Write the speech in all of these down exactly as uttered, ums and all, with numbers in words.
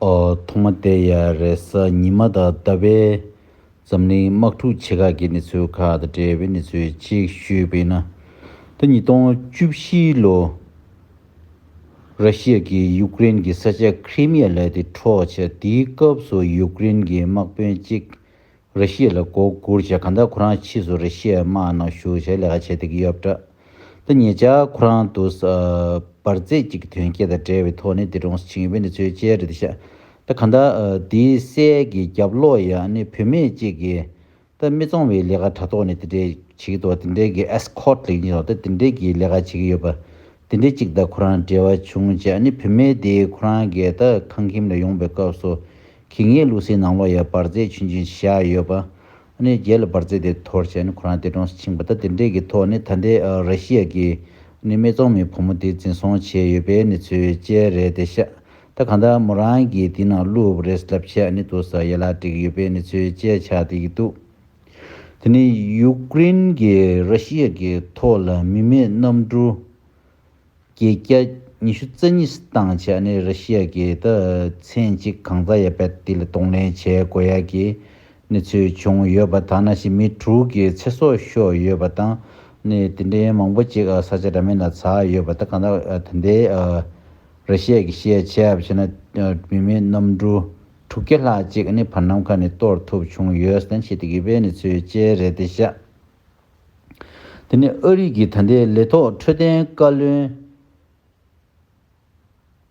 ཨོ། ཐོག་མ་དེ་ཡ་རེས་གཟའ་ཉི་མ་དང་ཟླ་བའི་འཛམ་གླིང་དམག་འཁྲུག་ཆེ་ཁག་གི་གནས་ཚུལ་ཁག་དང་འབྲེལ་བའི་གནས་ཚུལ་གཅིག་ཞུས་པ་ཡིན་ན། ད་ཉིས་སྟོང་བཅུ་བཞི་ལོ་ར་ཤི་ཡ་གིས་ཡུཀ་རེན་གྱི་ས་ཆ་ཁི་རི་མི་ཡ་ལབ་དེ་འཕྲོག་བྱས། དེའི་སྐབས་སུ་ཡུཀ་རེན་གྱི་དམག་དཔོན་གཅིག་ར་ཤི་ཡ་ལ་མགོ་སྒུར་བྱས། གང་ལྟར་ཁོ་རང་ཕྱིས་སུ་ར་ཤི་ཡའི་དམག་ནང་ཞུགས་བྱས་ལས་ཀ་བྱེད་བསྡད་ཀྱི་ཡོད་པ་འདྲ། ད་ཉེ་ཆར་ཁོ་རང་དུ་ས་འབར་རྫས་ཅིག་གི་ཐོན་སྐྱེད་དང་འབྲེལ་བའི་ཐོག་ནས་འདས་གྲོངས་སུ་ཕྱིན་ཡོད་པའི་གནས་ཚུལ་བཅས་རེད་བཤད། ད་གང་ལྟར་དེའི་སྲས་ཀྱི་རྒྱབ་ལོགས་ཡ་ནི་བུད་མེད་ཅིག་གིས་ད་མི་བཙོང་བའི་ལས་ཀ་དྲ་ཐོག་ནས་དེ་འདྲའི་བྱེད་ཀྱི་འདུག་དེ་འདྲའི་གི་ཨེས་ཀོཊ་ལབ་ཀྱི་འདུག་ད་དེ་འདྲའི་གི་ལས་ཀ་བྱེད་ཀྱི་ཡོད་པ། དེ་འདྲའི་ཅིག་དང་ཁོ་རང་འབྲེལ་བ་བྱུང་བྱས། ཨ་ནི་བུད་མེད་དེ་ཁོ་རང་གི་ད་ཁང་ཁྱིམ་ལ་ཡོང་པའི་སྐབས་སུ་གད་སྙིགས་བླུགས་སའི་ནང་ལོགས་ཡ་འབར་རྫས་ཆུང་ཆུང་བཞག་ཡོད་པ། ཨ་ནི་རྗེས་ལ་འབར་རྫས་དེ་དོར་བྱས་ནས་ཁོ་རང་འདས་གྲོངས་སུ་ཕྱིན་པ། ད་དེ་འདྲས་ཀྱི་ཐོག་ནས་ད་ལྟའི་ཨ་ར་ཤི་ཡ་གིས་ཨ་ནི་སྨད་འཚོང་མའི་བུ་མོ་དེ་འཛིན་བཟུང་བྱས་ཡོད་པའི་གནས་ཚུལ་བཅས་རེད་དེ་ཤག་ད་གང་ལྟར་མོ་རང་གིས་དེ་ནང་བླུགས་པ་རེད་ལབ་བྱས་ཨ་ནི་དུ་ས་ཡ་ལག་སྤྲད་ཀྱི་ཡོད་པའི་གནས་ཚུལ་བཅས་ཆགས་བསྡད་ཀྱི་འདུག་དེ་ནས་ཡུཀ་རེན་གྱིས་ར་ཤི་ཡ་གི་ཐོག་ལ་མི་མེད་གནམ་གྲུ་བརྒྱད་བརྒྱ་ཉི་ཤུ་རྩ་གཉིས་བཏང་བྱས་ནས་ར་ཤི་ཡ་གི་ད་མཚན་གཅིག་གང་ཙམ་ཡ་བད་དེ་ལ་གདོང་ལེན་བྱེད་དགོས་ཡ་གི་གནས་ཚུལ་བྱུང་ཡོད་པ། ད་ནང་བཞིན་མི་དྲུག་གི་ཚེ་སྲོག་ཤོར་ཡོད་པ་དང་། ནས་དེ་འདྲའི་མང་པོ་ཅིག་ས་ཆ་འདྲ་མིན་ལ་ཚར་ཡོད་པ། ད་གང་ལྟར་ད་ལྟའི་ར་ཤི་ཡ་གི་བཤད་བྱས་པ་བྱས་ན་མི་མེད་གནམ་གྲུ་དྲུག་བརྒྱ་ལྷག་ཅིག་ནི་བར་གནམ་ཁ་ནས་གཏོར་ཐུབ་བྱུང་ཡོད་ཟེར་བྱེད་དེ་གི་བའི་གནས་ཚུལ་བཅས་རེད་དེ་ཤག་དེ་ནས་ཨ་རི་གི་ད་ལྟའི་ལས་ཐོག་འཕྲོད་བསྟེན་བཀའ་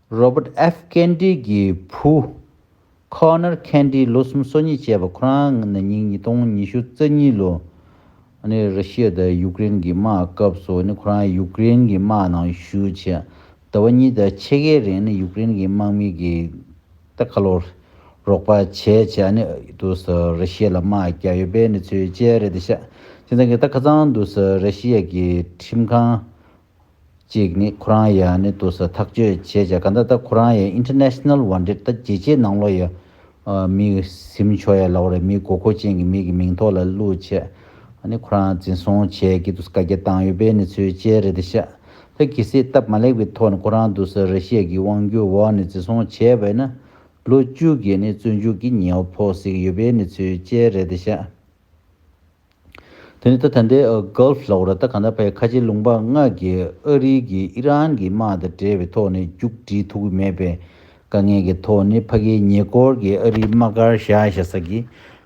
བློན་Robert F Kennedy གི་བུ་Conor Kennedy ལོ་སུམ་ཅུ་སོ་གཉིས་བྱས་པ། ཁོ་རང་ན་ནིང་ཉིས་སྟོང་ཉི་ཤུ་རྩ་གཉིས་ལོ་ཨ་ནི་ར་ཤི་ཡ་དང་ཡུཀ་རེན་གྱི་དམག་སྐབས་སུ་ཨ་ནི་ཁོ་རང་ཡུཀ་རེན་གྱི་དམག་ནང་ཞུགས་བྱས། ཟླ་བ་གཉིས་དང་ཕྱེད་ཀའི་རིང་ནི་ཡུཀ་རེན་གྱི་དམག་མི་གིས་ད་ཁ་ལོ་རོགས་པ་བྱས་བྱས་ཨ་ནི་དུ་ས་ར་ཤི་ཡ་ལ་དམག་རྒྱག་ཡོད་པའི་གནས་ཚུལ་བཅས་རེད་དེ་ཤག་དེ་ཙང་གི་ད་ཁ་སང་དུ་ས་ར་ཤི་ཡ་གི་ཁྲིམས་ཁང་ཅིག་ནི་ཁོ་རང་ཡ་ནི་དུ་ས་ཐག་གཅོད་བྱས་བྱས། ག་ད་ད་ཁོ་རང་ཡ་International Wanted ད་རྒྱལ་སྤྱིའི་ནང་ལོགས་ཡ་མི་ཟིན་ཆོག་ཡ་ལབ་རེད། མི་དགོས་མཁོ་ཅན་གྱི་མི་གི་མིང་ཐོག་ལ་བླུགས་བྱས་ཨ་ནི་ཁོ་རང་འཛིན་བཟུང་བྱས་ཀྱི་དུ་ས་བཀའ་རྒྱ་བཏང་ཡོད་པའི་གནས་ཚུལ་བཅས་རེད་དེ་ཤག་ད་གལ་སྲིད་སྟབས་མ་ལེགས་པའི་ཐོག་ནས་ཁོ་རང་དུ་ས་ར་ཤི་ཡ་གི་དབང་སྒྱུར་འོག་ནས་འཛིན་བཟུང་བྱས་པ་ཡིན་ན་ལོ་བཅུ་གི་ནི་བཙོན་འཇུག་གི་ཉེན་ཁ་ཕོག་སྲིད་ཀྱི་ཡོད་པའི་གནས་ཚུལ་བཅས་རེད་དེ་ཤག་དེ་ནི་ད་ད་ལྟའི་Gulf ལབ་ར་ད་གང་ལྟར་བས་ཁ་ཆེ་ལུང་པ་ལྔ་གི་ཨ་རི་གི་ཨི་རན་གྱི་དམག་དང་འབྲེལ་བའི་ཐོག་ནས་རྒྱུགས་འགྲིལ་ཐུབ་ཀྱི་མེད་པའི་དཀའ་ངལ་གྱི་ཐོག་ནས་ཕ་གིའི་ཉེ་འཁོར་གྱི་ཨ་རིའི་དམག་སྒར་བཞག་བཞག་ས་གི་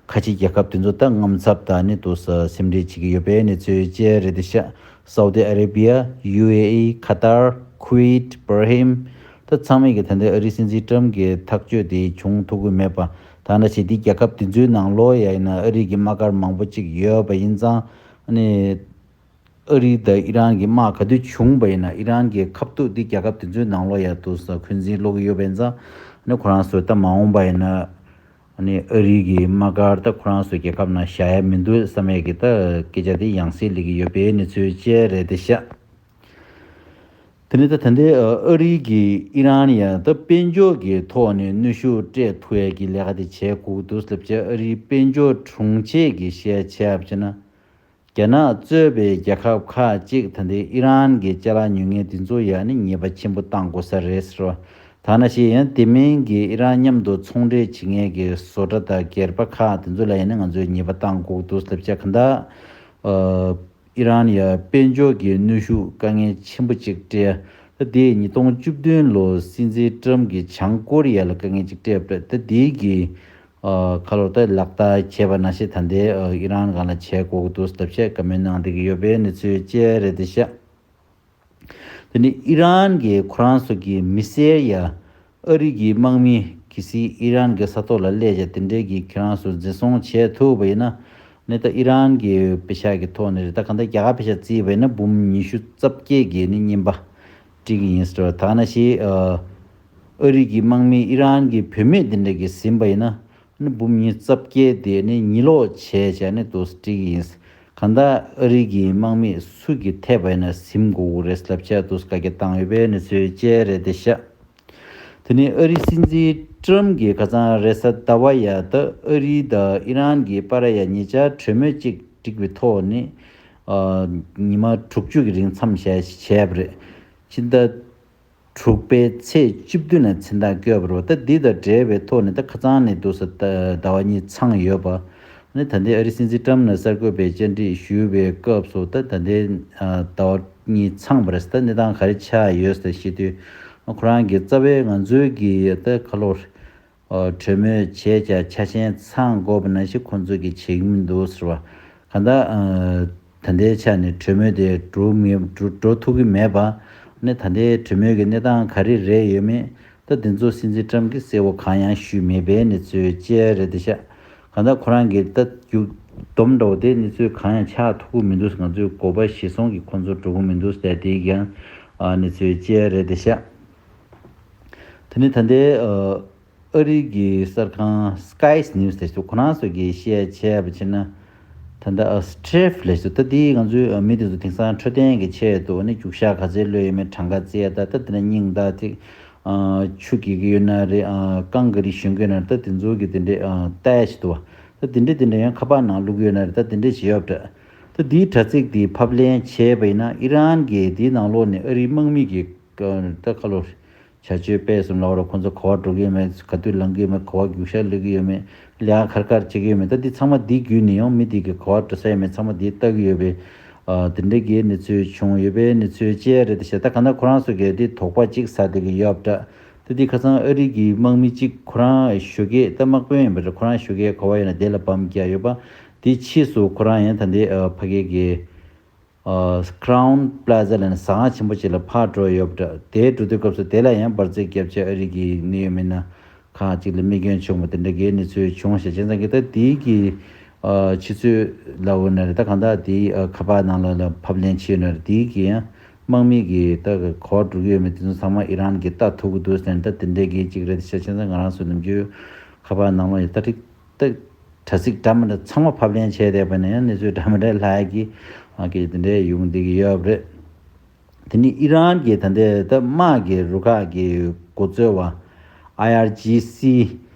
ཁ་ཆེ་རྒྱལ་ཁབ་དེ་ཚོ་ད་དངངས་འཚབ་དང་ནི་དུ་ས་སེམས་ཁྲལ་བྱེད་ཀྱི་ཡོད་པའི་གནས་ཚུལ་བཅས་རེད་དེ་ཤག Saudi Arabia, U A E, Qatar, Kuwait, Bahrain ད་ཚང་མས་ཀྱི་ད་ལྟའི་ཨ་རིའི་སྲིད་འཛིན་ཊམ་གྱི་ཐག་གཅོད་དེ་བྱུང་ཐུབ་ཀྱི་མེད་པ། ད་ནང་བཞིན་འདི་རྒྱལ་ཁབ་དེ་ཚོའི་ནང་ལོགས་ཡ་ཡིན་ན་ཨ་རི་གི་དམག་སྒར་མང་པོ་ཅིག་ཡོད་པ་ཡིན་ཙང་ཨ་ནི་ཨ་རི་དང་ཨི་རན་གྱི་དམག་ག་དུས་བྱུང་པ་ཡིན་ན་ཨི་རན་གྱི་ཁ་ཐུག་འདི་རྒྱལ་ཁབ་དེ་ཚོའི་ནང་ལོགས་ཡ་དུ་ས་འཁོན་འཛིན་སློག་གི་ཡོད་པ་ཡིན་ཙང་ཨ་ནི་ཁོ་རང་ཚོས་ད་མ་འོངས་པ་ཡིན་ན་ཨ་ནི་ཨ་རི་གི་དམག་སྒར་ད་ཁོ་རང་ཚོའི་རྒྱལ་ཁབ་ནང་བཞག་ཡ་མི་འདུག་བསམ་ཡས་ཀྱི་ད་སྐད་ཆ་དེ་ཡང་སེ་སླེབས་ཀྱི་ཡོད་པའི་གནས་ཚུལ་བཅས་རེད་དེ་ཤག་དེ་ནས་ད་ད་ལྟའི་ཨ་རི་གིས་ཨི་རན་ཡ་ད་དཔལ་འབྱོར་གྱི་ཐོག་ནས་གནོན་ཤུགས་སྤྲད་ཐུབ་ཡ་གི་ལས་ཀ་དེ་བྱེད་དགོས་འདུག་ལབ་བྱས། ཨ་རིའི་དཔལ་འབྱོར་དྲུང་ཆེ་གིས་བཤད་བྱས་པ་བྱས་ན་རྒྱ་ནག་གཙོས་པའི་རྒྱལ་ཁབ་ཁག་ཅིག་ད་ལྟའི་ཨི་རན་གྱི་ཅ་ལག་ཉོ་མཁན་དེ་ཚོ་ཡ་ནི་ཉེས་པ་ཆེན་པོ་བཏང་དགོས་ས་རེད་ཟེར་བ། ད་ནང་བཞིན་ཡང་དེ་མིན་གྱི་ཨི་རན་མཉམ་དུ་ཚོང་འབྲེལ་བྱེད་མཁན་གྱི་བཟོ་གྲྭ་དང་སྒེར་པ་ཁག་དེ་ཚོ་ལ་ཡ་ནི་ང་ཚོས་ཉེས་པ་བཏང་དགོས་འདུག་ལབ་བྱས། གང་ལྟར་ཨ། ཨི་རན་ཡ་དཔལ་འབྱོར་གྱི་གནོན་ཤུགས་དཀའ་ངལ་ཆེན་པོ་ཅིག་སྤྲད། ད་དེ་ཉིས་སྟོང་བཅུ་བདུན་ལོ་སྲིད་འཛིན་ཊམ་གྱིས་བྱང་ཀོ་རི་ཡ་ལ་དཀའ་ངལ་ཅིག་སྤྲད་པ་རེད། ད་དེ་གི་ཨ། ཁ་ལོ་ད་ལག་བསྟར་བྱས་པ་ནང་བཞིན་ད་ལྟའི་ཨ། ཨི་རན་སྒང་ལ་བྱས་དགོས་ཀྱི་འདུག་ལབ་བྱས་བཀའ་མོལ་གནང་བསྡད་ཀྱི་ཡོད་པའི་གནས་ཚུལ་བཅས་རེད་དེ་ཤག་དེ་ནི་ཨི་རན་གྱིས་ཁོ་རང་ཚོ་གི་མི་སེར་ཡ་ཨ་རི་གི་དམག་མི་གལ་སྲིད་ཨི་རན་གྱི་ས་ཐོག་ལ་སླེབས་བྱས་དེ་འདྲའི་གི་ཁྱེད་རང་ཚོ་འཛིན་བཟུང་བྱས་ཐུབ་པ་ཡིན་ན་ནི་ད་ཨི་རན་གྱི་པེ་ཤག་གི་ཐོག་ནས་རེད། ད་གང་ལྟར་རྒྱ་གར་པེ་ཤག་བརྩིས་པ་ཡིན་ན་འབུམ་ཉི་ཤུ་རྩ་བརྒྱད་ཀྱི་ནི་རྔན་པ་སྤྲད་ཀྱི་ཡིན་ཟེར་བ། ད་ནང་བཞིན་ཨ་རི་གི་དམག་མི་ཨི་རན་གྱི་བུད་མེད་དེ་འདྲ་གི་ཟིན་པ་ཡིན་ན། ནི་འབུམ་ཉིས་རྩ་བརྒྱད་དེ་ནི་ཉིས་ལོག་བྱས་བྱས་ནི་དུ་སྤྲད་ཀྱི་ཡིན། གང་ལྟར་ཨ་རི་གི་དམག་མི་སུ་གིས་ཐེབས་པ་ཡིན་ན་ཟིན་དགོས་རེད་ལབ་བྱས་དུ་བཀའ་རྒྱ་བཏང་ཡོད་པའི་གནས་ཚུལ་བཅས་རེད་དེ་ཤག་དེ་ནི་ཨ་རི་སྲིད་འཛིན་ཊམ་གྱིས་ཁ་སང་རེས་གཟའ་ཟླ་བ་ཡ་ད་ཨ་རི་དང་ཨི་རན་གྱི་བར་ཡ་ཉེ་ཆར་གྲོས་མོལ་གཅིག་བསྒྲིགས་པའི་ཐོག་ནི་ཨ། ཉི་མ་དྲུག་ཅུ་གི་རིང་མཚམས་བཞག་བྱས་པ་རེད། ཕྱི་ཟླ་ དྲུག་པའི་ཚེས་བཅུ་བདུན་ལ་མཚན་རྟགས་བཀོད་པ་རེད་བ། ད་འདི་དང་འབྲེལ་བའི་ཐོག་ནས་ད་ཁ་སང་ནས་འདུག་ཟེར་ད་ཟླ་བ་གཉིས་ཚང་ཡོད་པ། ཨ་ནི་ད་ལྟའི་ཨ་རིའི་སྲིད་འཛིན་ཊམ་ནས་གསར་འགོད་པའི་བཅར་འདྲི་ཞུས་པའི་སྐབས་སུ་ད་ད་ལྟའི་ཨ་ཟླ་བ་གཉིས་ཚང་བ་རེད་ཟེར། ད་གནས་སྟངས་ག་རེ་ཆགས་ཡོད་ཟེར་ཞུས་དུས། ཁོ་རང་གིས་རྩ་བའི་ང་ཚོའི་གི་ད་ཁ་ལོ་ཨ་གྲོས་མོལ་བྱས་ཀྱང་ཆ་ཤས་ཚང་དགོས་པ་ནང་བཞིན་ཁོང་ཚོ་གིས་བྱེད་ཀྱི་མི་འདུག་ཟེར་བ། གང་ལྟར་ཨ་ད་ལྟའི་ཆ་ནས་གྲོས་མོལ་དེ་འགྲོ་མི་འགྲོ་འགྲོ་ཐུབ་ཀྱི་མེད་པ། ཨ་ནི་ད་ལྟའི་གྲོས་མོལ་གྱི་གནས་སྟངས་ག་རེ་རེད་ཡོད་མེད། ད་དེ་ཚོ་སྲིད་འཛིན་ཊམ་གྱིས་གསལ་པོ་གང་ཡང་ཞུས་མེད་པའི་གནས་ཚུལ་བཅས་རེད་དེ་ཤག་གང་ལྟར་ཁོ་རང་གིས་ད་རྒྱུགས་སྡོམ་འདྲ་བོ་དེ་གནས་ཚུལ་གང་ཡང་ཆགས་ཐུབ་ཀྱི་མི་འདུག་ང་ཚོའི་དགོས་པ་གཞིར་བཟུང་གིས་ཁོང་ཚོ་འགྲོ་གི་མི་འདུག་ཟེར་དེ་ཡང་ཨ་གནས་ཚུལ་བཅས་རེད་དེ་ཤག་དེ་ནི་ད་ལྟའི་ཨ་ཨ་རི་གི་གསར་ཁང་Sky News་དེ་ཚོ་ཁོ་རང་ཚོ་གིས་བཤད་བྱས་པ་བྱས་ན། ད་ལྟ་ཨ་སི་ཊེ་ཕི་ལབ་ཞིག་འདུག་ད་འདི་ང་ཚོའི་ཨ་མི་དེ་ཚོ་དེང་སང་འཕྲོད་བསྟེན་གྱི་ཆེད་དུ་ཨ་ནི་རྒྱུག་ཤར་ག་ཚོད་གློད་ཡོད་མེད་གྲངས་ཀ་བཙལ་ཡ། ད་ད་དེ་ན་སྙིང་ད་ཐིག་ཨ་ཆུ་སྐྱེ་གི་ཡོད་ན་རེད། ཨ་རྐང་ག་རེ་གཞོན་གི་ཡོད་ན་རེད། ད་དེ་ཚོ་གི་དེ་འདྲའི་ཨ་ལྟ་ཡ་ཞིག་འདུག་བ། ད་དེ་འདྲའི་དེ་འདྲ་ཡང་ཁ་པར་ནང་བླུག་གི་ཡོད་ན་རེད། ད་དེ་འདྲའི་ཞིག་ཡོད་པ་འདྲ། ད་འདིའི་དྲ་ཚིགས་འདི་ཕབ་ལེན་བྱས་པ་ཡིན་ན་ཨི་རན་གྱིས་འདིའི་ནང་ལོགས་ནས་ཨ་རིའི་དམག་མི་གི་ད་ཁ་ལོ། བྱ་སྤྱོད་སྤེལ་གསུམ་ལ་བར་ཁོང་ཚོ་ག་བར་འགྲོ་གི་ཡོད་མེད། ག་དུས་ལངས་གི་ཡོད་མེད། ག་བར་རྒྱུག་ཤར་གློད་ཀྱི་ཡོད་མེད། ལས་ཀ་ག་རེ་ག་རེ་བྱེད་ཀྱི་ཡོད་མེད། ད་འདི་ཚང་མ་འདི་བརྒྱུད་ནས་ཡང་མི་འདི་གི་ག་བར་འགྲོ་ས་ཡོད་མེད་ཚང་མ་འདི་ལྟ་གི་ཡོད་པའི་ཨ་དེ་འདྲ་གི་གནས་ཚུལ་བྱུང་ཡོད་པའི་གནས་ཚུལ་བཅས་རེད་དེ་ཤག་ད་གང་ལྟར་ཁོ་རང་ཚོ་གིས་འདི་དོགས་པ་གཅིག་ཟ་བསྡད་ཀྱི་ཡོད་པ་འདྲ། ད་འདི་ཁ་སང་ཨ་རི་གི་དམག་མི་གཅིག་ཁོ་རང་ཞོགས་ཀས་ད་དམག་དཔོན་ཡིན་པ་འདྲ། ཁོ་རང་ཞོགས་ཀས་ག་བར་ཡོད་ན་དེ་ལ་བམ་བརྒྱབ་ཡོད་པ། དེ་ཕྱིས་སུ་ཁོ་རང་ཡང་ད་འདི་ཨ་ཕ་གི་གི་ཨ་Crowne Plaza་ལ་ནི་ཟ་ཁང་ཆེན་པོ་ཅིག་ལ་ཕར་འགྲོ་ཡོད་པ་འདྲ། དེ་འགྲོ་དུས་སྐབས་སུ་དེ་ལ་ཡང་འབར་རྫས་བརྒྱབ་བྱས་ཨ་རི་གི་ནི་ཡོད་མེད་ན་ཁག་ཅིག་ལ་རྨས་སྐྱོན་བྱུང་བ་དེ་འདྲ་གི་གནས་ཚུལ་བྱུང་ཞེས་བྱས་ཙང་གི་ད་དེའི་གི་ཨ་ཕྱི་ཚུལ་ལ་འོ་ན་རེད། ད་གང་ལྟར་དེའི་ཨ་ཁ་པར་ནང་ལ་ལ་ཕབ་ལེན་བྱས་ཡོད་ན་རེད། དེའི་གི་ཡང་དམག་མི་གི་ད་ག་བར་འགྲོ་གི་ཡོད་མེད་དེ་ཚོ་ཚང་མ་ཨི་རན་གི་ལྟ་ཐུབ་ཀྱི་འདུག་ཟེར་ནས་ད་དེ་འདྲ་གི་ཅིག་རེད་ཤག་བྱས་ཙང་ང་རང་ཚོ་ནམ་རྒྱུན་ཁ་པར་ནང་ལ་ཡང་ད་ཅིག་ད། དྲ་ཚིགས་འདྲ་མི་འདྲ་ཚང་མ་ཕབ་ལེན་བྱས་བསྡད་པ་ནས་ཡང་གནས་ཚུལ་འདྲ་མི་འདྲ་ལྷག་གི་ཨ་གི་དེ་འདྲའི་ཡོང་བསྡད་ཀྱི་ཡོད་པ་རེད། དེ་ནི་ཨི་རན་གྱི་ད་ལྟའི་ད་དམག་གི་རུ་ཁག་གི་འགོ་གཙོ་བ་ཨའི་ཨར་ཇི་སི་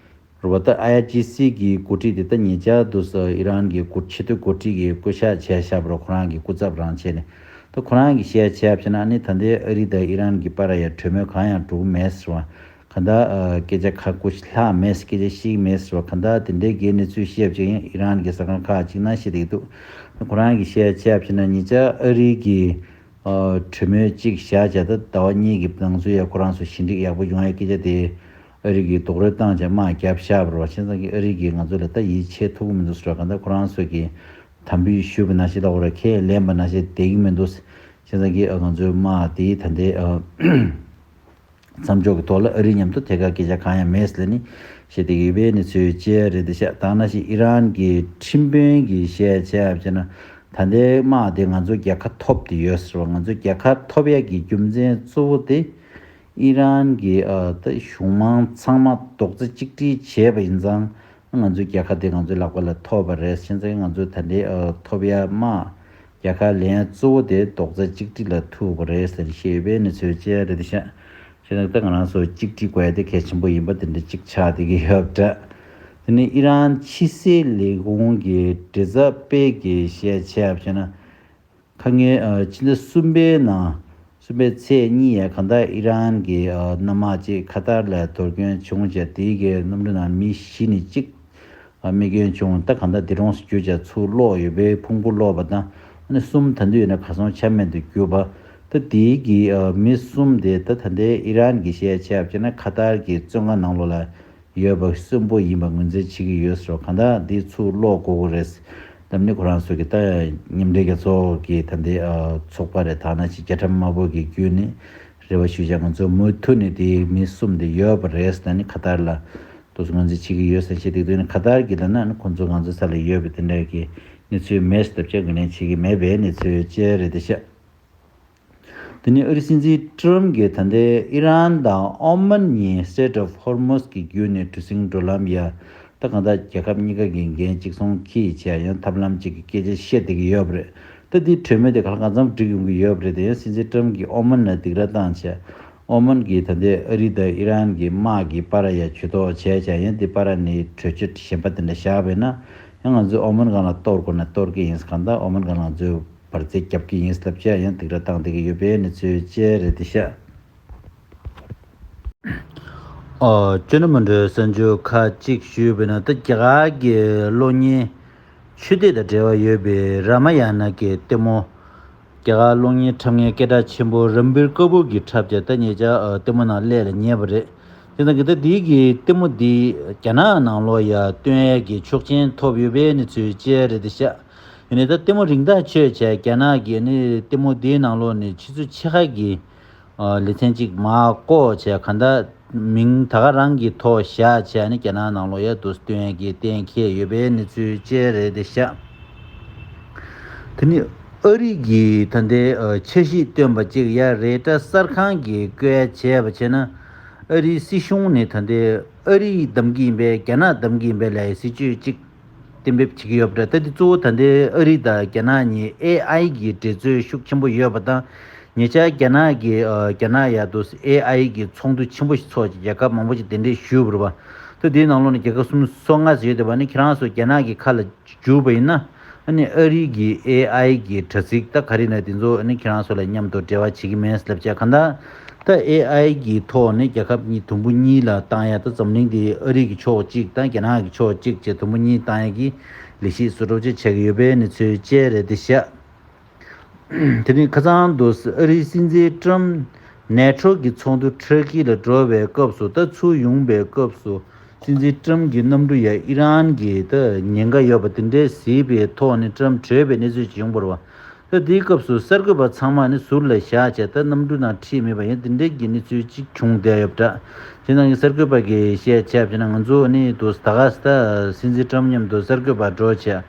རུ་བ་ད་ཨའི་ཨར་ཇི་སི་གི་འགོ་ཁྲིད་དེ་ད་ཉེ་ཆར་དུ་ས་ཨི་རན་གྱི་འགོ་ཆེས་མཐོའི་འགོ་ཁྲིད་ཀྱི་བསྐོ་བཞག་བྱས་བཞག་པ་རུ་ཁོ་རང་གི་སྐུ་ཚབ་རང་བྱས་ནས་ད་ཁོ་རང་གི་བཤད་བྱས་བྱས་ན་ཨ་ནི་ད་ལྟའི་ཨ་རི་དང་ཨི་རན་གྱི་བར་ཡ་གྲོས་མོལ་གང་ཡང་འགྲོ་གི་མེད་ཟེར་བ། གང་ལྟར་ཨ་སྐད་ཆ་ཁ་ཁུ་ལྷག་མེད། སྐད་ཆ་བཤིག་མེད་ཟེར་བ། གང་ལྟར་དེ་འདྲའི་གི་གནས་ཚུལ་བཤད་བྱས་ཡང་ཨི་རན་གྱི་གསར་ཁང་ཁག་ཅིག་ནང་བཤད་བསྡད་འདུག་ཁོ་རང་གིས་བཤད་བྱས་བྱས་ན་ཉེ་ཆར་ཨ་རི་གི་ཨ་གྲོས་མོལ་གཅིག་བཞག་བྱས་ད་ཟླ་བ་གཉིས་ཀྱི་ནང་ཚུད་ཡ་ཁོ་རང་ཚོ་ཞི་འགྲིག་ཡག་པོ་ཡོང་ཡ་སྐད་ཆ་དེ་ཨ་རི་གིས་རྡོག་རོལ་བཏང་བྱས་དམག་བརྒྱབ་བཞག་པ་རེད་བ། བྱས་ཙང་གི་ཨ་རི་གིས་ང་ཚོ་ལ་ད་ཡིད་ཆེས་ཐུབ་ཀྱི་མི་འདུག་ཟེར་བ། གང་ལྟར་ཁོ་རང་ཚོ་གིས་དམ་འབུལ་ཞུས་པ་ནང་བཞིན་ལ་འོ་ར་ཁས་ལེན་པ་ནང་བཞིན་བསྡད་ཀྱི་མི་འདུག་བྱས་ཙང་གི་ཨ་ང་ཚོའི་དམག་དེ་ད་ལྟའི་ཨ། མཚམས་འཇོག་གི་ཐོག་ལ་ཨ་རི་མཉམ་དུ་ཐད་ཀར་སྐད་ཆ་གང་ཡང་མེད་ཟེར་ནས་བཤད་བསྡད་ཀྱི་ཡོད་པའི་གནས་ཚུལ་བཅས་རེད་འདི་ཤག་ད་ནང་བཞིན་ཨི་རན་གྱི་ཁྲིམས་དཔོན་གྱིས་བཤད་བྱས་པ་བྱས་ན་ད་ལྟའི་དམག་དེ་ང་ཚོ་རྒྱལ་ཁ་ཐོབ་བསྡད་ཡོད་ཟེར་བ། ང་ཚོ་རྒྱལ་ཁ་ཐོབ་ཡག་གི་རྒྱུ་མཚན་གཙོ་བོ་དེ་ཨི་རན་གྱི་ཨ་ད་གཞུང་མང་ཚང་མ་རྡོག་རྩ་གཅིག་སྒྲིལ་བྱས་པ་ཡིན་ཙང་ང་ཚོའི་རྒྱལ་ཁ་དེ་ང་ཚོའི་ལག་པ་ལ་ཐོབ་པ་རེད། བྱས་ཙང་ང་ཚོ་ད་ལྟའི་ཨ་ཐོབ་ཡག་དམག་རྒྱལ་ཁ་ལེན་གཙོ་བོ་དེ་རྡོག་རྩ་གཅིག་སྒྲིལ་ལ་ཐུག་པ་རེད་ཟེར་བཤད་པའི་གནས་ཚུལ་བཅས་རེད་འདི་ཤག་བྱས་ན་ད་ང་རང་ཚོ་གཅིག་སྒྲིལ་དགོས་ཡ་དེ་གལ་ཆེན་པོ་ཡིན་པ་དེ་འདྲ་གཅིག་ཆགས་བསྡད་ཀྱི་ཡོད་པ་འདྲ། དེ་ནས་ཨི་རན་ཕྱི་སྲིད་ལས་ཁུངས་ཀྱི་མགྲིན་ཚབ་པས་ཀྱིས་བཤད་བྱས་པ་བྱས་ན། ཁ་སྔོན་ཨ་ཕྱི་ཟླ་གསུམ་པའི་ནང་གསུམ་པའི་ཚེས་གཉིས་ཡ་གང་ལྟར་ཨི་རན་གྱི་ཨ་གནམ་དམག་ཅིག་ཁ་ཏར་ལ་གཏོར་སྐྱོན་བྱུང་བྱས་དེའི་གི་གནམ་གྲུ་ནང་མི་བཞི་ནས་གཅིག་ཨ་རྨས་སྐྱོན་བྱུང་། ད་གང་ལྟར་དེ་རུང་གྱུར་བྱས་ཚུར་སློག་ཡོད་པའི་ཕུང་པོ་སློག་པ་དང་ཨ་ནི་གསུམ་ད་དུང་ཡོད་ན་གར་སོང་ཆ་མེད་དུ་གྱུར་པ། ད་དེའི་གི་ཨ་མི་གསུམ་དེ་ད་ད་ལྟའི་ཨི་རན་གྱི་བཤད་བྱས་པ་བྱས་ན་ཁ་ཏར་གྱི་བཙོན་ཁང་ནང་ལོགས་ལ་ཡོད་པ་གསོན་པོ་ཡིན་པ་ངོས་འཛིན་བྱེད་ཀྱི་ཡོད་ཟེར་བ། གང་ལྟར་འདི་ཚུར་སློག་དགོས་ཀྱི་རེད། འདི་ནི་ཁོ་རང་ཚོ་གི་ད་མཉམ་འབྲེལ་རྒྱལ་ཚོགས་ཀྱི་ད་འདི་ཨ་ཚོགས་པ་རེད། ཐ་ན་ཅིག་རྒྱལ་ཁྲིམས་དམར་པོ་གི་བརྒྱུད་ནས་རེ་བ་ཞུས་བྱས་ང་ཚོ་མུ་མཐུད་ནས་དེའི་མི་གསུམ་དེ་ཡོད་པ་རེད། ད་ནི་ཁ་ཏར་ལ་དུ་ངོས་འཛིན་བྱེད་ཀྱི་ཡོད་ཟེར་བཤད་དེ་དུས་ནི་ཁ་ཏར་གྱི་ལ་ན་ནི་ཁོང་ཚོ་ང་ཚོའི་ས་ལ་ཡོད་པའི་དེ་འདྲ་གི་གནས་ཚུལ་མེད་སྟབས་ཀྱིས་ངོས་ལེན་བྱེད་ཀྱི་མེད་པའི་གནས་ཚུལ་བཅས་རེད་དེ་ཤག་དེ་ནས་ཨ་རིའི་སྲིད་འཛིན་ཀྲུམ་གྱིས་ད་ལྟའི་ཨི་རན་དང་ཨོ་མན་གཉིས་Strait of Hormuz་གི་བརྒྱུད་ནས་གྲུ་གཟིངས་འགྲོ་ལམ་ཡ་ད་གང་ལྟར་རྒྱལ་ཁབ་གཉིས་ཀ་གི་འགན་གཅིག་མཚུངས་འཁྱེར་བྱས་ཡང་ཐབས་ལམ་གཅིག་གི་སྐད་ཆ་བཤད་བསྡད་ཀྱི་ཡོད་པ་རེད། ད་འདི་གྲོས་མོལ་དེ་ག་ལ་གང་འཚམ་འགྲིག་ཡོང་གི་ཡོད་པ་རེད། དེ་ཡང་སྲིད་འཛིན་ཀྲུམ་གྱིས་ཨོ་མན་ལ་སྡིགས་ར་བཏང་བྱས་ཨོ་མན་གྱིས་ད་ལྟའི་ཨ་རི་དང་ཨི་རན་གྱི་དམག་གི་བར་ཡ་ཇུས་གཏོགས་བྱས་བྱས་ཡང་འདི་བར་ནས་གྲོས་ཆོད་གཞན་པ་དེ་འདྲ་བཞག་པས་ན་ཡང་ང་ཚོས་ཨོ་མན་སྒང་ལ་གཏོར་དགོས་ན་གཏོར་གྱི་ཡིན། གང་ལྟར་ཨོ་མན་སྒང་ལ་ང་ཚོས་འབར་རྫས་རྒྱབ་ཀྱི་ཡིན་ལབ་བྱས་ཡང་སྡིགས་ར་བཏང་བསྡད་ཀྱི་ཡོད་པའི་གནས་ཚུལ་བཅས་རེད་དེ་ཤག་ཨོ། ཅོ་ནེ་མོན་ཊོའི་གསར་འགྱུར་ཁག་ཅིག་ཞུས་པ་ཡིན་ན། ད་རྒྱ་གར་གྱི་གློག་བརྙན་ཆོས་སྡེ་དང་འབྲེལ་བ་ཡོད་པའི་རཱ་མ་ཡ་ན་གྱི་ལྟད་མོ། རྒྱ་གར་གློག་བརྙན་འཁྲབ་མཁན་སྐད་གྲགས་ཆེན་པོ་རན་བིར་ཀ་པུར་གྱིས་འཁྲབ་བྱས། ད་ཉེ་ཆར་ཨ་ལྟད་མོ་ནང་སླེབས་ལ་ཉེ་བ་རེད། དེ་ནང་གི་ད་འདི་གི་ལྟད་མོ་འདི་རྒྱ་ནག་ནང་ལོགས་ཡར་སྟོན་ཡས་ཀྱི་ཆོག་མཆན་ཐོབ་ཡོད་པའི་གནས་ཚུལ་བཅས་རེད་དེ་ཤག་ཡིན་ནའི་ད་ལྟད་མོ་རིན་ཐང་ཆོད་བྱས། རྒྱ་ནག་གི་ནི་ལྟད་མོ་འདིའི་ནང་ལོགས་ནས་ཆུ་ཚོད་ཕྱེད་ཀ་གི་ཨ་ལེ་ཚན་གཅིག་མར་བཀོག་བྱས། གང་ལྟར་མིང་ད་ག་རང་གི་ཐོག་བཞག་བྱས་ནས་རྒྱ་ནག་ནང་ལོགས་ཡར་དུ་སྟོན་ཡས་ཀྱི་གཏན་འཁེལ་ཡོད་པའི་གནས་ཚུལ་བཅས་རེད་དེ་ཤག་དེ་ནི་ཨ་རི་གིས་ད་ལྟའི་ཨ་འཆར་གཞི་བཏོན་པ་གཅིག་ཡ་རེད་ད། གསར་ཁང་གིས་བཀོད་ཡ་བྱས་པ་བྱས་ན། ཨ་རིའི་སྲིད་གཞུང་ནས་ད་ལྟའི་ཨ་རི་བདམས་ཀྱི་ཡིན་པས་རྒྱ་ནག་བདམས་ཀྱི་ཡིན་པས་ལབ་ཡའི་སྲིད་ཇུས་གཅིག་གཏན་འབེབས་བྱེད་ཀྱི་ཡོད་པ་རེད། ད་འདི་གཙོ་བོ་ད་ལྟའི་ཨ་རི་དང་རྒྱ་ནག་གཉིས་ཨེ་ཨའི་གི་འགྲན་རྩོད་ཤུགས་ཆེན་པོ་ཡོད་པ་དང་། ཉེ་ཆར་རྒྱ་ནག་གིས་ཨ་རྒྱ་ནག་ཡར་དུ་ཨེ་ཨའི་གི་ཚོགས་འདུ་ཆེན་པོ་ཞིག་ཚོགས་བྱས། རྒྱལ་ཁབ་མང་པོ་ཞིག་གདན་འདྲེན་ཞུས་པ་རེད་པ། ད་དེའི་ནང་ལོགས་ནས་རྒྱལ་ཁབ་སུམ་ཅུ་སོ་ལྔ་ཞིག་ཡོད་བསྡད་པ་ནི། ཁྱེད་རང་ཚོ་རྒྱ་ནག་གི་ཁ་ལ་འཇུག་པ་ཡིན་ན། ཨ་ནི་ཨ་རི་གི་ཨེ་ཨའི་གི་དྲ་ཚིགས་ད་ག་རེ་ཡིན་ན་དེ་ཚོ་ཨ་ནི་ཁྱེད་རང་ཚོ་ལ་མཉམ་དུ་འབྲེལ་བ་བྱེད་ཀྱི་མེད་ལབ་བྱས། གང་ལྟར་ད་ཨེ་ཨའི་གི་ཐོག་ནས་རྒྱལ་ཁབ་གཉིས་དུམ་བུ་གཉིས་ལ་བཏང་ཡ། ད་འཛམ་གླིང་འདི་ཨ་རི་གི་ཕྱོགས་གཅིག་དང་རྒྱ་ནག་གི་ཕྱོགས་གཅིག་བྱས་དུམ་བུ་གཉིས་བཏང་ཡ་གི་ལས་གཞི་བཟོ་འདྲ་ཅིག་ཆགས་ཀྱི་ཡོད་པའི་གནས་ཚུལ་བཅས་རེད་དེ་ཤག་དེ་ནི་ཁ་སང་དུ་ཨ་རིའི་སྲིད་འཛིན་ཀྲམ་ནེ་ཊོ་གི་ཚོགས་འདུ་ཊར་ཀི་ལ་འགྲོ་བའི་སྐབས་སུ། ད་ཚུར་ཡོང་པའི་སྐབས་སུ་སྲིད་འཛིན་ཀྲམ་གྱི་གནམ་གྲུ་ཡ་ཨི་རན་གྱི་ད་ཉེན་ཁ་ཡོད་པ་དེ་འདྲའི་གཟིགས་པའི་ཐོག་ནས་ཀྲམ་བྲོས་པའི་གནས་ཚུལ་ཅིག་ཡོང་བ་རེད་པ། ད་དེའི་སྐབས་སུ་གསར་འགོད་པ་ཚང་མ་ནི་ཟུར་ལ་བཞག་བྱས། ད་གནམ་གྲུ་ནང་ཁྲིད་མེད་པ་ཡང་དེ་འདྲའི་གི་གནས་ཚུལ་ཅིག་བྱུང་བསྡད་ཡོད་པ་འདྲ། དེ་ནང་གི་གསར་འགོད་པ་གིས་བཤད་བྱས་པ་ན། ང་ཚོ་ནི་དུ་ད་ག་ས་ད་སྲིད་འཛིན་ཀྲམ་མཉམ་དུ་གསར་འགོད་པ་འགྲོ་བྱས།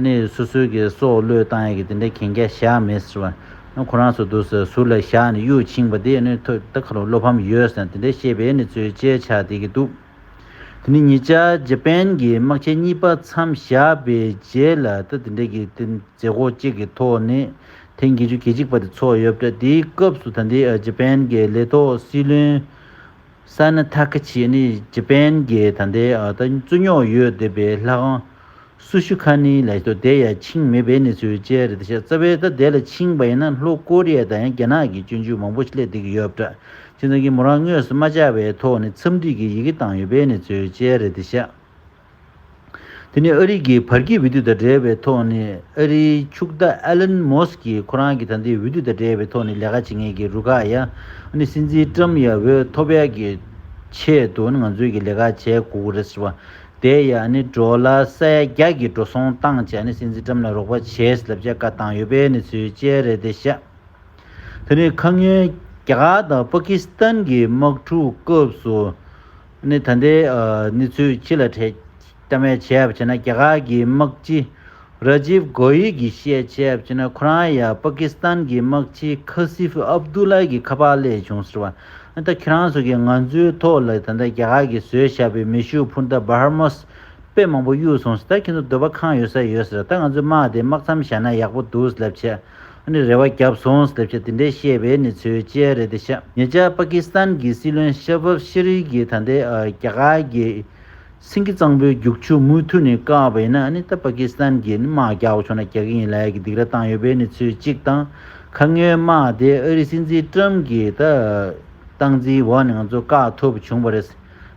ནི་སོ་སོའི་གི་སྲོག་བློས་བཏང་ཡ་གི་དེ་འདྲའི་གན་རྒྱ་བཞག་མེད་ཟེར་བ། ཁོ་རང་ཚོ་དུ་ཟུར་ལ་བཞག་ནས་གཡུག་ཕྱིན་པ་དེ་ནི་ཐོ་ད་ཁ་ལོ་བློ་ཕམ་ཡོད་ཟེར་དེ་འདྲའི་བཤད་པའི་གནས་ཚུལ་བཅས་ཆགས་བསྡད་ཀྱི་འདུག་དེ་ནི་ཉེ་ཆར་ཇ་པན་གྱི་དམག་ཆས་གཉིས་པ་མཚམས་བཞག་པའི་རྗེས་ལ། ད་དེ་འདྲའི་གི་དེ་མཛད་སྒོ་གཅིག་གི་ཐོག་ནས་ཐེངས་བརྒྱད་ཅུ་གྱ་གཅིག་པ་དེ་ཚོགས་ཡོད་པ་འདྲ། དེའི་སྐབས་སུ་ད་ལྟའི་ཇ་པན་གྱི་ལས་ཐོག་སྲིད་བློན་ས་ན་ཐ་ཁ་ཆི་ནི་ཇ་པན་གྱི་ད་ལྟའི་ཨ་ད་རྩོད་རྙོག་ཡོད་བསྡད་པའི་ལྷ་ཁང་སུ་ཤུ་ཁ་ནི་ལ་ཡོད་དེ་ཡ་ཕྱིན་མེད་པའི་གནས་ཚུལ་བཅས་རེད་དེ་ཤག་རྩ་བའི་ད་དེ་ལ་ཕྱིན་པ་ཡིན་ན་ལྷོ་ཀོ་རི་ཡ་དང་ཡང་རྒྱ་ནག་གི་སྤྱོད་འཇུག་མང་པོ་ཞིག་སླེབས་བསྡད་ཀྱི་ཡོད་པ་འདྲ། བྱས་ཙང་གི་མོ་རང་དངོས་སུ་མ་བཅར་བའི་ཐོག་ནས་འཚམས་འདྲི་གི་ཡི་གེ་བཏང་ཡོད་པའི་གནས་ཚུལ་བཅས་རེད་དེ་ཤག་དེ་ནས་ཨ་རི་གི་བར་གྱི་འོས་བསྡུ་དང་འབྲེལ་བའི་ཐོག་ནས། ཨ་རིའི་ཕྱུག་བདག་ཨེ་ལན་མོ་སི་ཀིས་ཁོ་རང་གི་ད་ལྟའི་འོས་བསྡུ་དང་འབྲེལ་བའི་ཐོག་ནས་ལས་ཀ་བྱེད་མཁན་གྱི་རུ་ཁག་ཡ། ཨ་ནི་སྲིད་འཛིན་ཀྲམ་ཡ་འོས་ཐོབ་ཡ་གི་ཆེད་དུ་ང་ཚོས་ཀྱི་ལས་ཀ་བྱེད་དགོས་ཀྱི་རེད་ཟེར་བ། དེ་ཡ་ཨ་ནི་ཌོ་ལར་ས་ཡ་བརྒྱ་གི་འགྲོ་སོང་བཏང་བྱས་ནས་སྲིད་འཛིན་ཀྲམ་ལ་རོགས་པ་བྱས་ལབ་བྱས་བཀའ་བཏང་ཡོད་པའི་གནས་ཚུལ་བཅས་རེད་དེ་ཤག་དེ་ནས་ཁ་སྔོན་རྒྱ་གར་དང་པ་ཀི་སི་ཐན་གྱི་དམག་འཁྲུག་སྐབས་སུ། ནི་ད་ལྟའི་ཨ་གནས་ཚུལ་ཕྱི་ལ་ཁྲལ་གཏམ་ཡ་བྱས་པ་བྱས་ན། རྒྱ་གར་གྱི་དམག་སྤྱི་ར་ཇིབ་གོ་ཡི་གིས་བཤད་བྱས་པ་བྱས་ན། ཁོ་རང་ཡ་པ་ཀི་སི་ཐན་གྱི་དམག་སྤྱི་ཁ་སིབ་ཨབ་དུ་ལ་གི་ཁ་པར་སླེབས་བྱུང་ཟེར་བ། ད་ཁྱེད་རང་ཚོ་གིས་ང་ཚོའི་ཐོག་ལ་ད་ལྟ་རྒྱ་གར་གྱིས་བཟོས་བཞག་པའི་མེ་ཤུགས་འཕུར་མདའ་བྷར་མོས་དཔེ་མང་པོ་གཡུགས་སོང་ཟེར། ད་ཁྱེད་ཚོ་འདོད་པ་ཁེངས་ཡོད་ས་ཡོད་ཟེར། ད་ང་ཚོའི་དམག་དེ་དམག་མཚམས་བཞག་ན་ཡག་པོ་འདུག་ལབ་བྱས། ཨ་ནི་རེ་བ་བརྒྱབ་སོང་ལབ་བྱས་དེ་འདྲའི་བཤད་པའི་གནས་ཚུལ་བཅས་རེད་དེ་ཤག་ཉེ་ཆར་པ་ཀི་སི་ཐན་གྱི་སྲིད་བློན་ཤ་བྷ་ཤ་རིཕ་གིས་ད་ལྟའི་ཨ་རྒྱ་གར་གྱི་སེང་གེ་གཙང་པོའི་རྒྱུག་ཆུ་མུ་མཐུད་ནས་བཀག་པ་ཡིན་ན། ཨ་ནི་ད་པ་ཀི་སི་ཐན་གྱིས་ནི་དམག་རྒྱག་དགོས་བྱུང་ན་རྒྱག་གི་ཡིན་ལབ་ཡ་གི་སྡིགས་ར་བཏང་ཡོད་པའི་གནས་ཚུལ་གཅིག་དང་། ཁ་སྔོན་དམག་དེ་ཨ་རིའི་སྲིད་འཛིན་ཀྲམ་གྱིས་ད་སྟངས་འཛིན་འོག་ནས་ང་ཚོ་བཀག་ཐུབ་བྱུང་བ་རེད།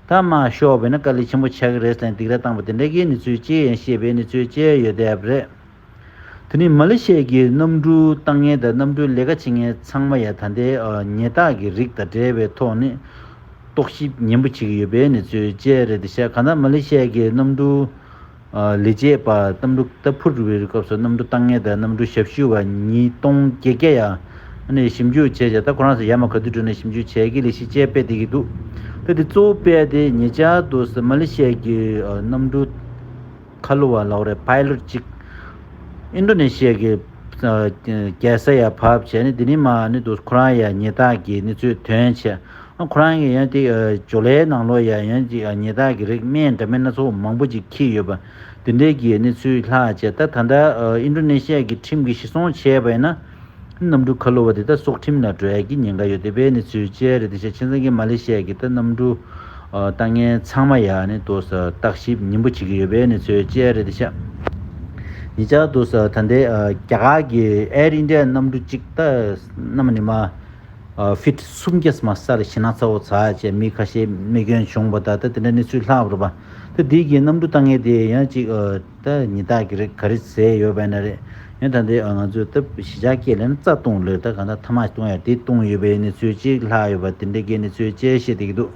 ད་དམག་ཤོར་བ་ཡིན་ན་དཀའ་ལས་ཆེན་པོ་ཆགས་ཀྱི་རེད་ཟེར་ནས་སྡིགས་ར་བཏང་པ་དེ་འདྲ་གི་གནས་ཚུལ་བཅས་ཡང་བཤད་པའི་གནས་ཚུལ་བཅས་ཡོད་བསྡད་པ་རེད། དེ་ནས་མ་ལེ་ཤི་ཡ་གི་གནམ་གྲུ་བཏང་མཁན་དང་གནམ་གྲུ་ལས་ཀ་བྱེད་མཁན་ཚང་མ་ཡ་ད་ལྟའི་ཨ་ཉེས་རྡུང་གི་རིགས་དང་འབྲེལ་བའི་ཐོག་ནས་རྟོག་ཞིབ་ནན་པོ་བྱེད་ཀྱི་ཡོད་པའི་གནས་ཚུལ་བཅས་རེད་དེ་ཤག་གང་ལྟར་མ་ལེ་ཤི་ཡ་གི་གནམ་གྲུ་ཨ་ལས་བྱེད་པ་གནམ་གྲུ་ད་འཕུར་བའི་སྐབས་སུ་གནམ་གྲུ་བཏང་མཁན་དང་གནམ་གྲུ་ཞབས་ཞུ་བ་ཉིས་སྟོང་བརྒྱད་བརྒྱ་ཡ་ཨ་ནི་ཞིབ་འཇུག་བྱས་བྱས། ད་ཁོ་རང་ཚོ་ཡར་མར་ག་དུས་འགྲོ་ནས་ཞིབ་འཇུག་བྱས་ཀྱི་ལས་གཞི་བཅས་སྤེལ་བསྡད་ཀྱི་འདུག་ད་དེ་གཙོ་བོ་སྤེལ་དེ་ཉེ་ཆར་དུ་མ་ལེ་ཤི་ཡ་གི་ཨ་གནམ་གྲུ་ཁ་ལོ་བ་ལབ་རེད། པའི་ལོཊ་ཅིག་ཨིན་ཌོ་ནེ་ཤི་ཡ་གི་ཨ་རྒྱལ་ས་ཡར་བབས་བྱས་ནས། དེ་ནས་མར་ནི་དུ་ཁོ་རང་ཡ་ཉེས་རྡུང་གི་གནས་ཚུལ་ཐོན་བྱས། ཨ་ཁོ་རང་གི་ཡང་དེ་ཨ་ཇོ་ལའི་ནང་ལོགས་ཡ་ཡང་ཅིག་ཨ་ཉེས་རྡུང་གི་རིགས་སྨན་འདྲ་མིན་སྣ་ཚོགས་མང་པོ་ཅིག་འཁྱེར་ཡོད་པ་དེ་འདྲའི་གི་གནས་ཚུལ་ལྷག་བྱས། ད་ད་ལྟ་ཨ་ཨིན་ཌོ་ནེ་ཤི་ཡ་གི་ཁྲིམས་ཀྱིས་གཞི་བཟུང་བྱས་པ་ཡིན་ན། གནམ་གྲུ་ཁ་ལོ་བ་དེ་ད་སྲོག་ཁྲིམས་ལ་འགྲོ་ཡ་གི་ཉེན་ཁ་ཡོད་བསྡད་པའི་གནས་ཚུལ་བཅས་རེད་དེ་ཤག་བྱས་ཙང་གི་མ་ལེ་ཤི་ཡ་གི་ད་གནམ་གྲུ་ཨ་བཏང་མཁན་ཚང་མ་ཡ་ནི་དུ་བརྟག་ཞིབ་ནན་པོ་བྱེད་ཀྱི་ཡོད་པའི་གནས་ཚུལ་བཅས་རེད་དེ་ཤག་ཉེ་ཆར་དུ་ད་ལྟའི་ཨ་རྒྱ་གར་གྱི་ཨེར་ཨིན་ཌི་ཡ་གནམ་གྲུ་གཅིག་ད་གནམ་ནས་མར་ ཨ་ཕིཊ་སུམ་བརྒྱ་མ་སར་ཞེ་ན་ཚ་བོ་ཚ་བྱས་མི་ཁ་ཤས་རྨས་སྐྱོན་བྱུང་བ་དང་ད་དེ་འདྲ་གནས་ཚུལ་ལྷག་པ་རེད་པ། ད་འདི་གི་གནམ་གྲུ་བཏང་མཁན་དེ་ཡང་ཅིག་ཨ་ད་ཉི་ཟླ་གི་རེ་ག་རེ་ཟས་ཡོད་པ་ན་རེད། ཡང་ད་འདི་ཨ་ང་ཚོས་ད་གཞིས་ཆགས་སྐད་ལ་ནི་རྩ་བཏུང་ལོས་ད་ག་ད་ཐ་མག་བཏུང་ཡ་དེ་བཏུང་ཡོད་པའི་གནས་ཚུལ་ཅིག་ལྷག་ཡོད་པ་དེ་འདྲ་གི་གནས་ཚུལ་བཅས་བཤད་བསྡད་ཀྱི་འདུག་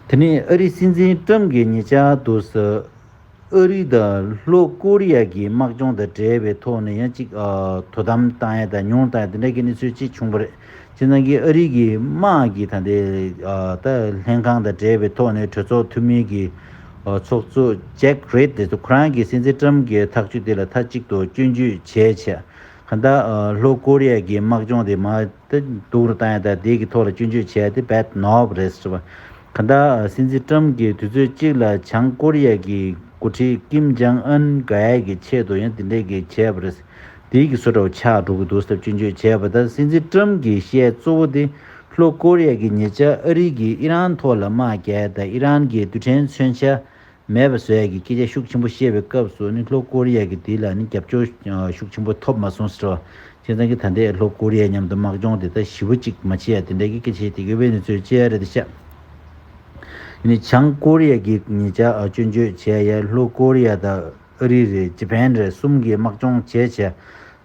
དེ་ནས་ཨ་རིའི་སྲིད་འཛིན་ཀྲམ་གྱིས་ཉེ་ཆར་དུ་ཨ་རི་དང་ལྷོ་ཀོ་རི་ཡ་གི་དམག་སྦྱོང་དང་འབྲེལ་བའི་ཐོག་ནས་ཡང་ཅིག་ཨ་དོ་དམ་བཏང་ཡ་དང་ཉུང་བཏང་ཡ་དེ་འདྲ་གི་གནས་ཚུལ་ཅིག་བྱུང་བ་རེད། བྱས་ཙང་གི་ཨ་རི་གི་དམག་གི་ད་ལྟའི་ཨ་ད་ལྷན་ཁང་དང་འབྲེལ་བའི་ཐོག་ནས་གྲོས་ཚོགས་འཐུས་མི་གི་ཨ་ཚོགས་གཙོ་ཇེག་རེད་དེ་ཚོ་ཁོ་རང་གིས་སྲིད་འཛིན་ཀྲམ་གྱི་ཐག་གཅོད་དེ་ལ་མཐའ་གཅིག་ཏུ་སྐྱོན་བརྗོད་བྱས་བྱས། གང་ལྟར་ལྷོ་ཀོ་རི་ཡ་གི་དམག་སྦྱོང་དེ་མར་དེ་སྡུག་རུ་བཏང་ཡ་དང་དེ་གི་ཐོག་ལ་སྐྱོན་བརྗོད་བྱས་ཏེ་བེད་ནོབ་རེད་ཟེར་བ། གང་ལྟར་སྲིད་འཛིན་ཀྲམ་གྱིས་དུས་ཚོད་གཅིག་ལ་བྱང་ཀོ་རི་ཡ་གི་འགོ་ཁྲིད་ཀིམ་ཇང་ཨན་དགའ་ཡ་གི་ཆེད་དུ་ཡང་དེ་འདྲས་ཀྱི་བྱས་པ་རེད། དེའི་གི་བཟོ་འདྲ་བོ་ཆགས་འགྲོ་གི་འདུག་ཟེར་སྐྱོན་བརྗོད་བྱས་པ་དང་། སྲིད་འཛིན་ཀྲམ་གྱིས་བཤད་གཙོ་བོ་དེ་ལྷོ་ཀོ་རི་ཡ་གི་ཉེ་ཆར་ཨ་རི་གིས་ཨི་རན་ཐོག་ལ་དམག་རྒྱག་ཡ་དང་ཨི་རན་གྱི་རྡུལ་ཕྲན་མཚོན་ཆ་མེད་པ་བཟོ་ཡ་གི་སྐད་ཆ་ཤུགས་ཆེན་པོ་བཤད་པའི་སྐབས་སུ་ནི་ལྷོ་ཀོ་རི་ཡ་གི་དེ་ལ་ནི་རྒྱབ་སྐྱོར་ཤུགས་ཆེན་པོ་ཐོབ་མ་སོང་ཟེར་བ། བྱས་ཙང་གི་ད་ལྟའི་ལྷོ་ཀོ་རི་ཡ་མཉམ་དུ་དམག་སྦྱོང་དེ་ད་ཞེ་པོ་ཅིག་མ་བྱེད་ཡ་དེ་འདྲ་གི་སྐད་ཆ་དེ་གི་དབྱེ་བའི་གནས་ཚུལ་བཅས་རེད་དེ་ཤག་ཡིན་ནའི་བྱང་ཀོ་རི་ཡ་གི་ཉེ་ཆར་སྐྱོན་བརྗོད་བྱས་ཡ་ལྷོ་ཀོ་རི་ཡ་དང་ཨ་རི་རེད་ཇི་པན་རེད་གསུམ་གྱི་དམག་སྦྱོང་བྱས་བྱས།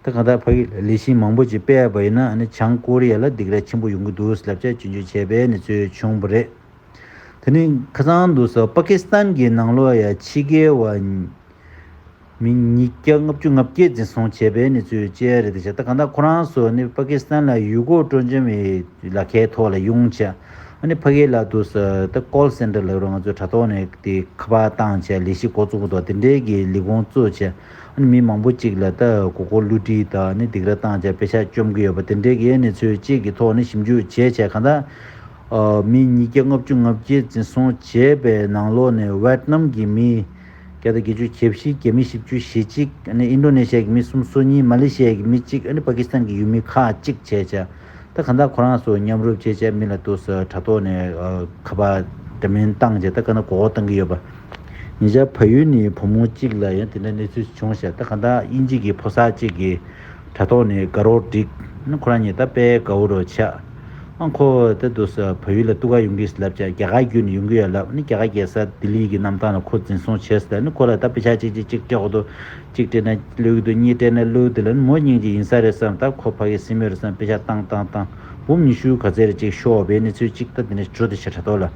ད་གང་ལྟར་ཕ་གི་ལས་གཞི་མང་པོ་ཅིག་སྤེལ་བ་ཡིན་ན་ཨ་ནི་བྱང་ཀོ་རི་ཡ་ལ་སྡིགས་ར་ཆེན་པོ་ཡོང་གི་འདུག་ལབ་བྱས་སྐྱོན་བརྗོད་བྱས་པའི་གནས་ཚུལ་བྱུང་བ་རེད། དེ་ནི་ཁ་སང་དུས་སུ་པ་ཀི་སི་ཐན་གྱི་ནང་ལོགས་ཡ་ཕྱི་རྒྱལ་བ་མི་ཉིས་བརྒྱ་ལྔ་བཅུ་ང་བརྒྱད་འཛིན་བཟུང་བྱས་པའི་གནས་ཚུལ་བཅས་རེད་དེ་ཤག་ད་གང་ལྟར་ཁོ་རང་ཚོ་ནི་པ་ཀི་སི་ཐན་ལ་ཡུལ་སྐོར་སྤྲོ་འཆམ་གྱི་ལག་ཁྱེར་ཐོག་ལ་ཡོང་བྱས། ཨ་ནི་ཕ་གི་ལ་དུས་སུ་ད་ཀོལ་སེན་ཊར་ལབ་རུང་ང་ཚོ་དྲ་ཐོག་ནས་དེ་ཁ་པར་བཏང་བྱས་ལས་གཞི་འགོ་བཙུགས་འདུག་དེ་འདྲའི་གི་ལས་ཁུངས་བཙུགས་བྱས། ཨ་ནི་མི་མང་པོ་ཅིག་ལ་ད་མགོ་སྐོར་བསླུ་བྲིད་དང་ཨ་ནི་སྡིགས་ར་བཏང་བྱས་པེ་ཤག་བཅོམ་གྱི་ཡོད་པ་དེ་འདྲའི་གི་གནས་ཚུལ་ཅིག་གི་ཐོག་ནས་ཞིབ་འཇུག་བྱས་བྱས་གང་ལྟར། ཨ་མི་ཉིས་བརྒྱ་ལྔ་བཅུ་ང་བརྒྱད་འཛིན་བཟུང་བྱས་པའི་ནང་ལོགས་ནས་ཝེད་ནམ་གྱི་མི་བརྒྱ་དང་བརྒྱད་ཅུ་གྱ་བཞི། རྒྱ་མི་བཞི་བཅུ་ཞེ་གཅིག་ཨ་ནི་ཨིན་ཌོ་ནེ་ཤི་ཡ་གི་མི་སུམ་ཅུ་སོ་གཉིས། མ་ལེ་ཤི་ཡ་གི་མི་གཅིག་ཨ་ནི་པ་ཀི་སི་ཐན་གྱི་ཡུལ་མི་ཁག་གཅིག་བྱས་བྱས། ད་གང་ལྟར་ཁོ་རང་ཚོ་མཉམ་རུབ་བྱས་བྱས་མི་ལ་དུས་སུ་དྲ་ཐོག་ནས་ཨ་ཁ་པར་འདྲ་མིན་བཏང་བྱས་ད་ག་ན་མགོ་སྐོར་བཏང་གི་ཡོད་པ། ཉེ་ཆར་བལ་ཡུལ་ནས་བུ་མོ་གཅིག་ལ་ཡང་དེ་འདྲ་གནས་ཚུལ་བྱུང་ཤག་ད་གང་ལྟར་དབྱིན་ཇི་གི་ཕོ་གསར་གཅིག་གིས་དྲ་ཐོག་ནས་དགའ་རོགས་བསྒྲིགས། ཨ་ནི་ཁོ་རང་གཉིས་ད་དཔེ་དགའ་བོ་རུ་ཆགས། ཨ་ཁོ་ད་དུས་སུ་བལ་ཡུལ་ལ་གཏུག་ག་ཡོང་གི་ལབ་བྱས་རྒྱ་གར་བརྒྱུད་ནས་ཡོང་གི་ཡོད་ལབ། ཨ་ནི་རྒྱ་གར་རྒྱལ་ས་ལྡི་ལི་གི་གནམ་ཐང་ལ་ཁོ་འཛིན་བཟུང་བྱས་ཟེར། ཨ་ནི་ཁོ་ལ་ད་དཔེ་ཆ་གཅིག་གཅིག་གཅིག་སྤྲད་དགོས་འདུག་གཅིག་སྤྲད་ན་བླུག་འདུག་གཉིས་སྤྲད་ན་བླུག་འདུག་ལབ། མོ་སྙིང་རྗེ་ཡིན་ས་རེད་བསམ། ད་ཁོ་ཕ་གི་སྲིང་མོ་རེད་བསམ། དཔེ་ཆ་བཏང་བཏང་བཏང་འབུམ་ཉི་ཤུ་ག་ཚད་རེ་ཅིག་ཤོར་བའི་གནས་ཚུལ་ཅིག་ད་དེ་ནས་འགྲོ་དེ་ཤ་དྲ་ཐོག་ལ།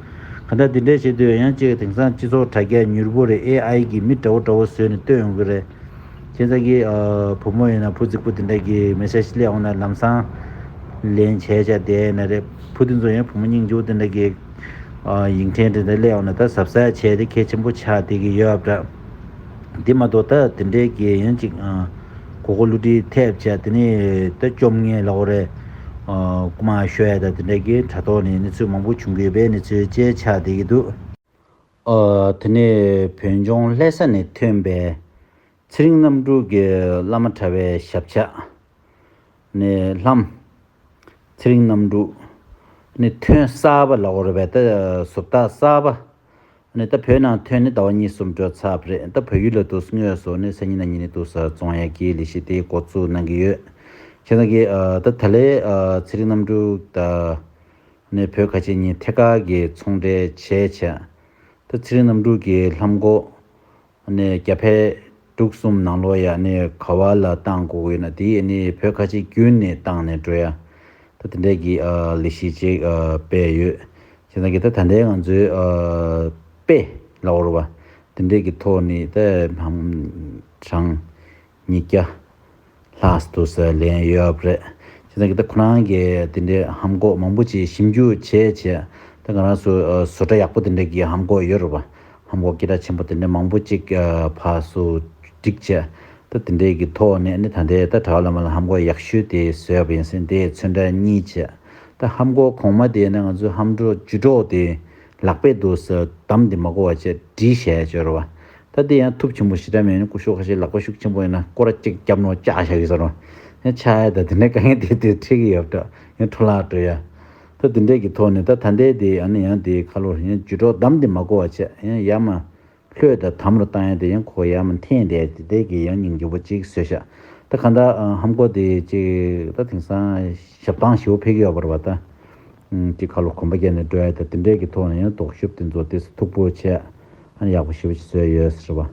ག་ད་དེ་འདྲས་བྱེད་དུས་ཡང་ཅིག་དེང་སང་སྤྱི་ཚོགས་དྲ་རྒྱ་མྱུར་པོ་རེད། ཨེ་ཨའི་གི་མི་འདྲ་བོ་འདྲ་བོ་བཟོས་ནས་སྟོན་ཡོང་གི་རེད། ཁྱེད་ཚ་གི་བུ་མོ་ཡིན་ན་བུ་རྫིག་པོ་དེ་འདྲ་གི་མེ་སེ་ཇི་སླེབས་འོང་ན་ལམ་སང་ལན་བྱས་བྱས་བསྡད་ན་རེད། བུ་དེ་ཚོ་ཡང་བུ་མོ་སྙིང་རྗེ་བོ་དེ་འདྲ་གི་ཡིག་ཕྲེང་དེ་འདྲ་སླེབས་འོང་ན་ད་གཟབ་གཟབ་བྱས་ཏེ་གལ་ཆེན་པོ་ཆགས་བསྡད་ཀྱི་ཡོད་པ་འདྲ། འདི་མ་གཏོགས་ད་དེ་འདྲའི་གི་ཡང་ཅིག་མགོ་སྐོར་བསླུ་བྲིད་ཐེབས་བྱས་དེ་ནས་ད་བཅོམ་ངན་ལབ་དགོས་རེད། རྐུ་མ་ཤོར་ཡ་ད་དེ་འདྲའི་གི་དྲ་ཐོག་ནས་གནས་ཚུལ་མང་པོ་བྱུང་གི་ཡོད་པའི་གནས་ཚུལ་བཅས་ཆགས་བསྡད་ཀྱི་འདུག་ཨ། དེ་ནས་བོད་ལྗོངས་ལྷ་ས་ནས་ཐོན་པའི་ཚེ་རིང་རྣམ་དྲུག་གི་བླ་མ་གྲྭ་བའི་ཞབས་ཆ་ནས་ལྷམ། ཚེ་རིང་རྣམ་དྲུག་ནས་ཐོན་གསར་པ་ལབ་དགོས་རེད་པས། ད་བཟོ་ལྟ་གསར་པ་ནས་ད་བོད་ནང་ཐོན་ནས་ཟླ་བ་གཉིས་གསུམ་འགྲོ་ཚར་བ་རེད། ད་བལ་ཡུལ་ལ་དུས་དངོས་སུ་ནས་སང་ཉིན་གནངས་ཉིན་ནས་དུས་བཙོང་ཡ་གི་ལས་གཞི་དེ་འགོ་བཙུགས་གནང་གི་ཡོད། བྱས་ཙང་གི་ཨ་ད་ད་ལས་ཨ་ཚེ་རིང་རྣམ་དྲུག་དང་ནས་བོད་ཁ་ཆེ་གཉིས་ཐད་ཀར་གྱི་ཚོང་འབྲེལ་བྱས་བྱས། ད་ཚེ་རིང་རྣམ་དྲུག་གི་ལྷམ་གོག་ནས་རྒྱ་ཕད་འབྲུག་གསུམ་ནང་ལོགས་ཡ་ནས་ག་བ་ལ་བཏང་དགོས་ཀྱི་ཡོད་ན་དེ་ནས་བོད་ཁ་ཆེ་བརྒྱུད་ནས་བཏང་ནས་འགྲོ་ཡ། ད་དེ་འདྲའི་གི་ཨ་ལས་གཞི་ཅིག་ཨ་སྤེལ་ཡོད། བྱས་ཙང་གི་ད་ད་ལྟའི་ང་ཚོའི་ཨ་དཔེ་ལབ་དགོས་རེད་པ། དེ་འདྲའི་གི་ཐོག་ནས་ད་ཧམ་གྲངས་ཉིས་བརྒྱ་ལྷག་འདུག་ཟེར་ལན་ཡོད་པ་རེད། བྱས་ཙང་གི་ད་ཁོ་རང་གིས་དེ་འདྲའི་ལྷམ་གོག་མང་པོ་ཅིག་ཞིབ་འཇུག་བྱས་བྱས། ད་ང་རང་ཚོ་ཨ་བཟོ་གྲྭ་ཡག་པོ་དེ་འདྲའི་གི་ལྷམ་གོག་ཡོད་རེད་པ། ལྷམ་གོག་སྐད་གྲགས་ཆེན་པོ་དེ་འདྲ་མང་པོ་ཅིག་ཨ་ཕར་ཚུར་བསྒྲིགས་བྱས། ད་དེ་འདྲའི་གི་ཐོག་ནས་ནི་ད་ལྟའི་ད་གྲྭ་བ་བླ་མ་ལ་ལྷམ་གོག་ཡག་ཤོས་དེ་བཟོས་པ་ཡིན་ཟེར། དེ་ཚོན་ཁྲ་གཉིས་བྱས། ད་ལྷམ་གོག་གོང་མ་དེ་ནི་ང་ཚོའི་ལྷམ་སྒྲོག་རྒྱུ་སྒྲོག་དེ་ལག་པས་འདུག་ཟེར་བསྡམས་ཏེ་མ་གོ་བ་བྱས་བསྒྲིགས་བྱས་ཡོད་རེད་པ། ད་དེ་ཡང་ཐུབ་ཆེན་པོ་ཞེ་དྲག་མེད་ནི་སྐུ་ཞབས་ཁ་ཤས་ལག་པ་ཤུགས་ཆེན་པོ་ཡིན་ན་སྐོར་ར་གཅིག་བརྒྱབ་ནོ་བཅག་བཞག་གི་ཟེར་རོ། ཡང་ཆག་ཡ་ད་དེ་འདྲའི་དཀའ་ངལ་དེ་དེ་འཕྲད་ཀྱི་ཡོད་འདྲ། ཡང་འཕྲོ་བརླག་འགྲོ་ཡ། ད་དེ་འདྲའི་གི་ཐོག་ནས་ད་ད་ལྟའི་དེ་ཨ་ནི་ཡང་དེའི་ཁ་ལོ་ཡང་རྒྱུ་སྒྲོག་བསྡམས་ཏེ་མ་གོ་བ་བྱས་ཡང་ཡར་མར་ལྷོད་དང་དམ་རུ་བཏང་ཡ་དེ་ཡང་ཁོ་ཡར་མར་འཐེན་བསྡད་དེ་དེ་གི་ཡང་སྙིང་རྗེ་པོ་གཅིག་བཟོས་ཤག་ད་ག་ད་ཧམ་གོ་དེ་ཅིག་ད་དེང་སང་ཞབས་ཐང་ཞེ་པོ་ཕེབས་ཀྱི་ཡོད་པ་རེད་པ། ད་ཅིག་ཁ་ལོ་གོམ་པ་བརྒྱབ་ནས་འགྲོ་ཡ་ད་དེ་འདྲས་ཀྱི་ཐོག་ནས་ཡང་ལྡོག་ཕྱོགས་དེ་ཚོ་དེ་མཐུག་པོ་བྱས་ཨ་ནི་ཡག་པོ་ཞེ་པོ་ཅིག་བཟོས་ཡོད་ཟེར་བ།